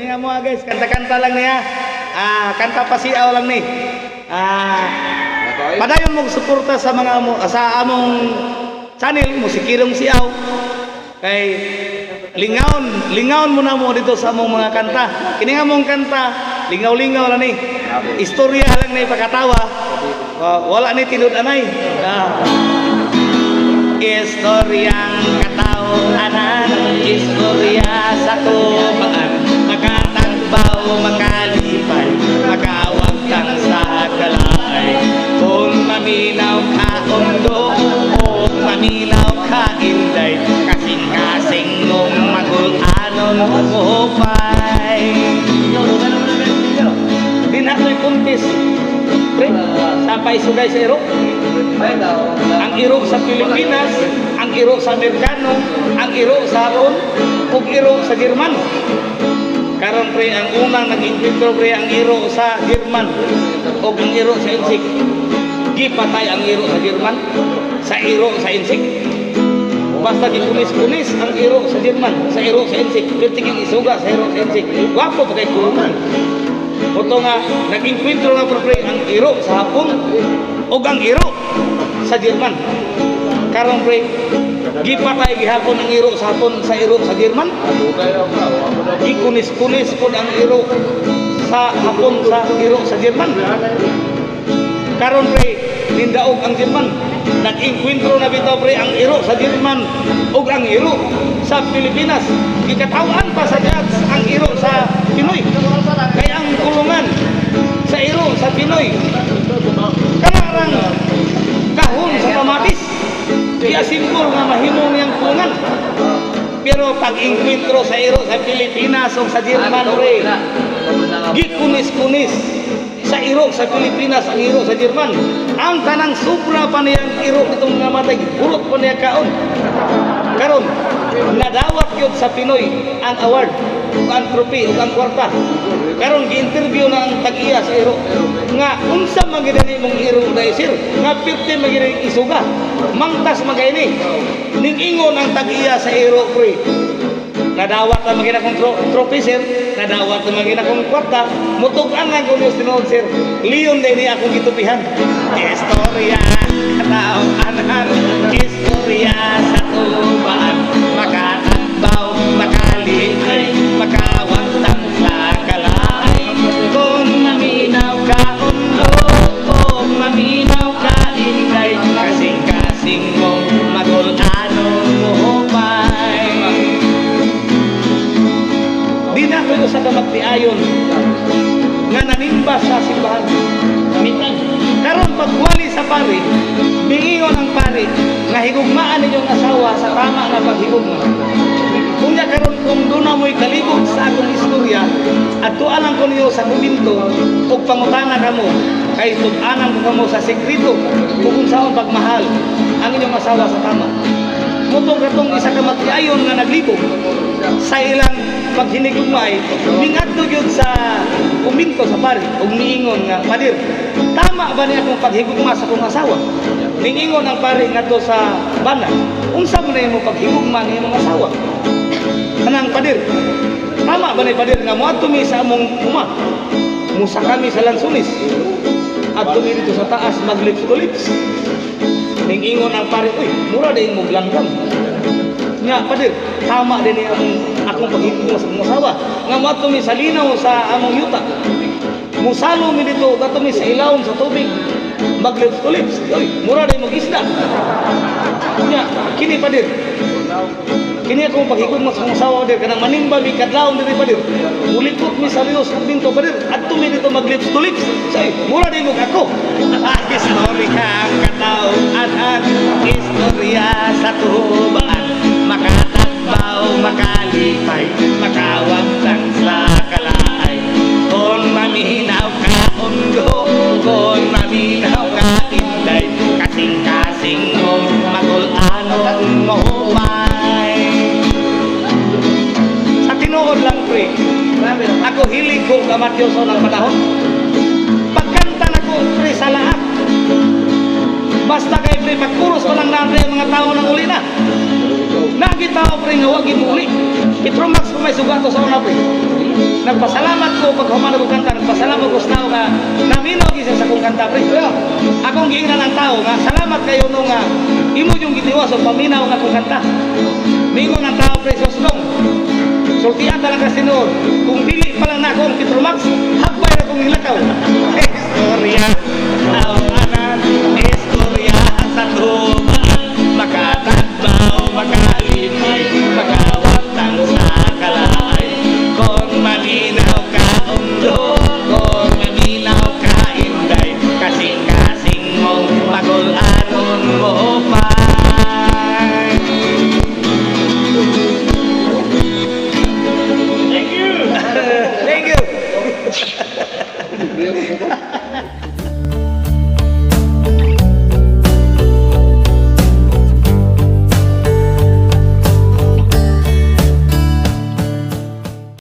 Kini nga mga guys, kanta-kanta lang niya. Ah, kanta pasiaw lang ni. Ah, padayon mo suporta sa mga mo sa among channel Musikirong Siaw. Kay lingaon, lingaon mo na mo dito sa among mga kanta. Kini nga among kanta, lingaw-lingaw lang ni. Istorya lang ni pakatawa. Wala ni tinud-anay. Ah. Istoryang katawanan, istorya sa tubaan, makatagbaw, makalipay, makawagtang sa kalaay. Kung maminaw ka undo, o maminaw ka inday, kasing-kasing mong magulanon mohupay. Di na ko'y kuntis. Pre, sa paisugay sa iro. Ang iro sa Pilipinas, ang iro sa Amerikano, ang iro sa Hapon, ug iro sa Jerman. Karon pre, ang unang nag-enkwentro pre, ang iro sa Jerman ug ang iro sa Insik. Gipatay ang iro sa Jerman sa iro sa Insik. Basta gikunis-kunis ang iro sa Jerman sa iro sa Insik. Pertiging isuga sa iro sa Insik. Wapo pa kay kulungan. Mao nga nag-enkwentro na pre ang iro sa Hapon ug ang iro sa Jerman. Karon pre, gipatay gihapon ang iro sa Hapon sa iro sa Jerman. Gikunis-kunis pod ang iro sa Hapon sa iro sa Jerman. Karon pre, nindaog ang Jerman. Nag-enkwentro na bitaw pre ang iro sa Jerman ug ang iro sa Pilipinas. Gikatawan pa sa judge ang iro sa Pinoy. Kaya ang kulungan sa iro sa Pinoy kanarang kahon sa kamatis. Giasimbol nga mahimo niyang kulungan. Pero pag enkwentro sa iro sa Pilipinas o sa Jerman pre, gikunis-kunis sa iro sa Pilipinas ang iro sa Jerman. Ang tanang sobra pa niyang iro ditong nga matay, burot pa niya kaon. Karon, nadawat gyud sa Pinoy ang award ug ang trophy ug ang kwarta. Karon gi-interview na ang tag-iya sa iro nga unsa man gyud ni mong iro dai sir, nga 50 man gyud isuga. Mangtas man kay ni. Ning-ingon ang tag-iya sa iro pre. Nadawat na magina kong trophy sir, nadawat na magina kong kwarta, mutug-an nga kung tinuod sir, leon din ni akong gitupihan. Istorya, katawanan, istorya sa tubaan, makatagbaw, makalipay, makawagtang sa kalaay. Kung maminaw ka undo, kung maminaw ka inday, kasing-kasing mong magulanon mohupay. Di na ko sa kamagtiayon nga nanimba sa simbahan. Karon pagwali sa pari, miingon ang pari nga higugmaan ninyong asawa sa tama nga paghigugma. Unya karon kung duna mo'y kalibog sa akong istorya, adtuan lang ko niyo sa kumbinto ug pangutana kamo kay tug-anan ko kamo sa sekreto kung unsaon pagmahal ang inyong asawa sa tama. Mutong katong isa ka magtiayon nga naglibog sa ilang paghinigugmay, mingadto gyud sa kumbinto sa pari ug miingon nga, "Padir, tama ba ni akong paghigugma sa akong asawa?" Ningingon ang pari ngadto sa bana, "Unsa man imong paghigugma ng imong asawa?" "Kanang padir, tama ba ni padir nga moadto mi sa among uma, musa kami sa lansunis, adto mi dito sa taas mag lips to lips?" Ningingon ang pari, "Uy, mura din mo langgam." "Nga, padir, tama din ni among akong paghigugma sa akong asawa nga moadto mi sa linaw sa among yuta, musalo mi dito, adto mi sa ilawom sa tubig, mag lips to lips. Uy, mura din mo isda. Nya, kini padir, kini akong paghigugma sa akong asawa padir, kanang manimba mi kadlawon diri padir, mulikot mi sa Dios ug binto padir, adto mi dito mag lips to lips. Say, mura din mo ako." Istorya kataw-anan, istorya sa tubaan, makatagbaw, makalipay, makawagtang sa kalaay. Kung maminaw ka undo, kung maminaw ka inday, kasing-kasing mong magulanon mohupay. Sa tinuod lang pre, ako hilig ko kamatyoso ng panahon. Pagkanta na ko pre sa lahat. Basta kay pre, pagkuros pa lang natin ang mga tao nang uli na. Nagitao pre nga wag uli. Petromax pa may sugato sa una pre. Nagpasalamat ko pag human ako kanta, nagpasalamat ko sa tao nga naminaw gyud siya sa akong kanta, pre. Akong giingnan ang tao nga salamat kayo no nga imo yung gitiwas og paminaw nga akong kanta. Mingon ang tao, pre, "Sus dong. Sultian talaga sinuod. Kung dili pa lang nako ang Petromax, hagbay ra kong ilakaw." Eh, sorry ah.